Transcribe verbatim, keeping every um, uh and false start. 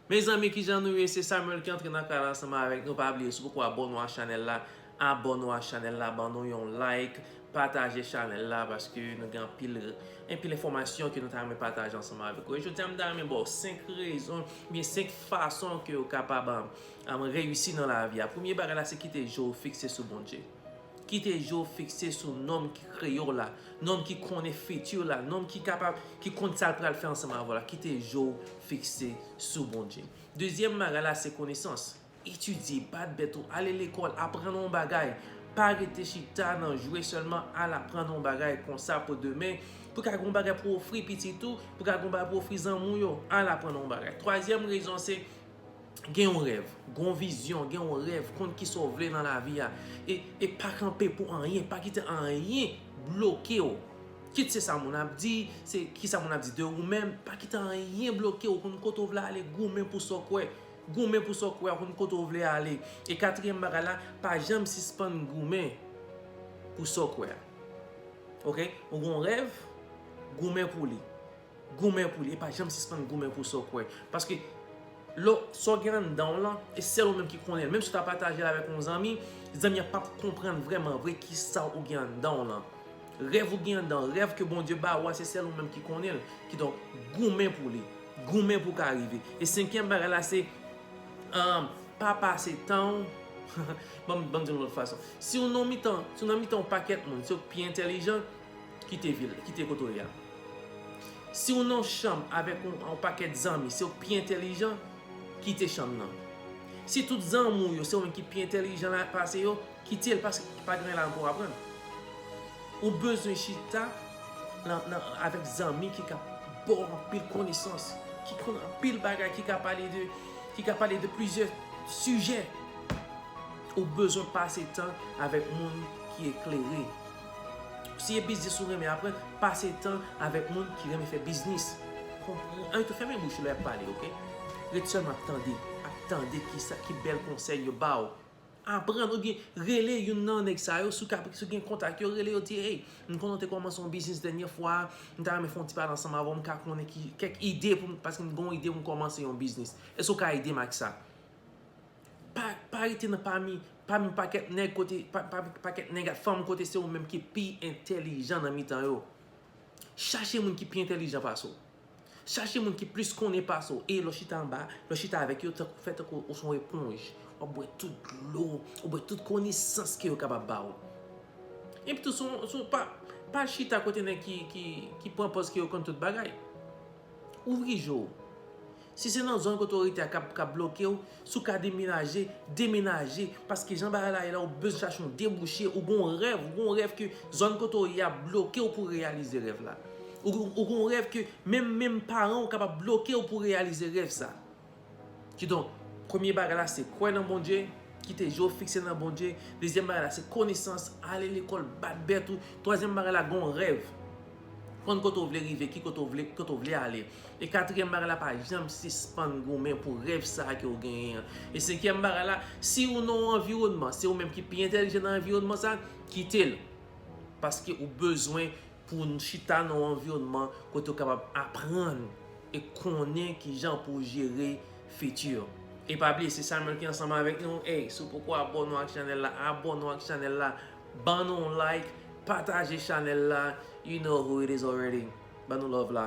Mezanmi, kijan nou ye? Se Samuel ki antre nan kay la ansanm avèk nou. Pa bliye, si w poko abòne ak chanèl la, abòne ak chanèl la, ban nou yon like, pataje chanèl la, paske nou gen anpil, anpil enfòmasyon ke nou ta renmen pataje ansanm avèk ou. E jodi a, m ta renmen ba w senk rezon, oubyen senk fason ke w kapab, um, um, reyisi nan lavi a. Premye bagay la, se kite je w fikse sou Bondye. Kite je w fikse sou nonm ki kreye w la, nonm ki konnen fiti w la, nonm ki kapab, ki konn sa l pral fè ansanm avè w la. Kite je w fikse sou Bondye. Dezyèm bagay la, se konesans. Etidye, bat bèt ou, ale lekòl, aprann yon bagay. Pa rete chita nan jwe sèlman, al aprann yon bagay konsa pou demen, pou ka gen yon bagay pou ofri pitit ou, pou ka gen yon bagay pou ofri zanmi w yo, al aprann yon bagay. Twazyèm rezon se gen yon rèv, gen yon vizyon, gen yon rèv, konn kisa w vle nan lavi a. E, e pa kanpe pou anyen, pa kite anyen bloke w. Kit se sa moun ap di, se kisa moun ap di de ou menm, pa kite anyen bloke w, konn kote w vle ale, goumen pou sa w kwè. Goumen pou sa w kwè a, konn kote w vle ale. E katriyèm bagay la, pa janm sispann goumen pou sa w kwè a. Oke? Ou gen yon rèv, goumen pou li. Goumen pou li. E pa janm sispann goumen pou sa w kwè. Paske lè w, sa w gen anndan w lan, e sèl ou menm ki konnen l. Menm si w ta pataje l avèk yon zanmi, zanmi an p ap konprann vrèman vre kisa ou gen anndan w lan. Rèv ou gen anndan, rèv ke Bondye ba ou a, se sèl ou menm ki konnen l. Kidonk, goumen pou li. Goumen pou w ka rive. E senkyèm bagay la, se, um, pa pase tan w. Ban m, ban m di w yon lòt fason. Si w nan mitan, si w nan mitan yon pakèt moun, si w pi entèlijan, kite vil, kite kote w ye a. Si w nan yon chanm avèk yon, yon pakèt zanmi, si w pi entèlijan, kite chanm nan. Si tout zanmi w yo, se ou menm ki pi entèlijan la pase yo, kite l, paske pa gen anyen la pou w aprann. Ou bezwen chita nan, nan, avèk zanmi ki ka ba w anpil konesans, ki konn anpil bagay, ki ka pale de, ki ka pale de plizyè sijè. Ou bezwen pase tan avèk moun ki eklere. Si e biznis ou renmen aprann, pase tan avèk moun ki renmen fè biznis. Konprann, ann tou fèmen bouch ou lè y ap pale, oke? Ret sèlman ap tande, ap tande kisa, ki bèl konsèy yo ba w. Aprann, oubyen rele youn nan nèg sa yo, si w ka, si w gen kontak yo, rele yo, di, "Hey, m konnen w te kòmanse yon biznis dènye fwa, m ta renmen fè yon ti pale ansanm avè w, m ka konnen ki, kèk ide pou m, paske m gen yon ide pou m kòmanse yon biznis. Èske w ka ede m ak sa?" Pa, pa rete nan pami, pami pakèt nèg kote, pa, pa, pakèt nèg ak fanm kote se ou menm ki pi entèlijan nan mitan yo. Chache moun ki pi entèlijan pase w. Chache moun ki plis konnen pase w. E lè w chita anba, lè w chita avèk yo, tankou, fè tankou ou se yon eponj. W ap bwè tout dlo, w ap bwè tout konesans ke yo kapab ba w. Epi tou, se yon, se yon, pa, pa chita kote nèg ki, ki, ki pran pòz ke yo konn tout bagay. Ouvri je w. Si se nan zòn kote w rete a k ap, k ap bloke w, si w ka demenaje, demenaje. Paske jan bagay la ye la, ou bezwen chache yon debouche, ou gen yon rèv, ou gen yon rèv ke zòn kote w ye a bloke w pou reyalize rèv la. Ou, ou gen yon rèv ke menm, menm paran w kapab bloke w pou reyalize rèv sa. Kidonk, premye bagay la se kwè nan Bondye, kite je w fikse nan Bondye. Dezyèm bagay la se konesans, ale lekòl, bat bèt ou. Twazyèm bagay la, gen yon rèv. Konn kote w vle rive, ki kote w vle, kote w vle ale. E katriyèm bagay la, pa janm sispann goumen pou rèv sa a ke w genyen an. E senkyèm bagay la, si w nan yon anviwònman, se ou menm ki pi entèlijan nan anviwònman sa, kite l. Paske ou bezwen pou w chita nan yon anviwònman kote w kapab aprann e konnen kijan pou w jere fiti. E pa bliye, se Samuel ki ansanm avèk nou. Ey, si w poko abòne ak chanèl la, abòne ak chanèl la, ban nou yon like, pataje chanèl la. You know who it is already. Ban nou love la.